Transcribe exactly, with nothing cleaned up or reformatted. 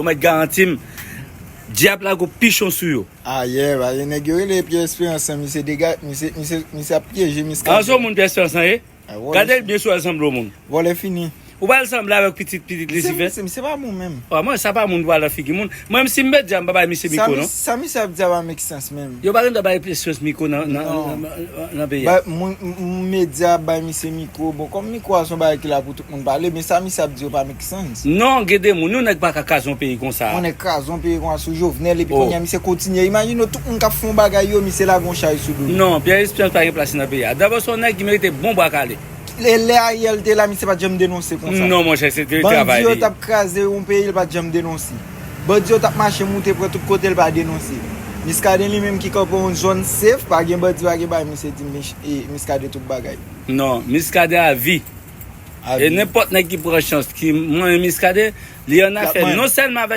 Ou mèt garanti m, dyab la gon pichon sou yo. Ah, yeah, ba, nèg yo rele Pierre Espérance, misye dega, misye, misye, misye ap pyeje Miskaden. An se moun Pierre Espérance ye? Gade l byen sou al sanble yon moun. Vòlè fini. Ou pa al sanble avèk pitit pitit Lisifè? Se pa moun menm. Mwen sa pa moun pou al nan figi moun. Mwen menm si m met dyab m pa bay misye mikwo non. Sa misye ap di a pa make sense menm. Yo pa gen dwa bay Pierre Espérance mikwo nan nan nan peyi a. Moun medya ap bay misye mikwo. Bon, kòm mikwo a se yon bagay ki la pou tout moun pale, men sa misye ap di yo pa make sense. Non, gen de moun, yon nèg pa ka kraze yon peyi konsa. Yon nèg kraze yon peyi konsa sou Jovenel epi kounye a misye kontinye. Imajine w, tout moun k ap fè yon bagay yo, misye lage yon chay sou do yo. Non, Pierre Espérance pa gen plas li nan peyi a. Dabò se yon nèg ki merite bon bwa kale. Lè Ariel te la, misye pa t janm denonse konsa. Non, monchè, se te travay li. Bandi yo t ap kraze yon peyi, li pa t janm denonse. Bandi yo t ap mache moute pran tout kote, li pa denonse. Miskaden li menm ki kanpe yon zòn safe, pa gen bandi, pa gen bagay, misye di Miskaden tout bagay. Non, Miskaden a vi. E nenpòt nèg ki pran chans, ki manyen Miskaden, li annafè non sèlman avè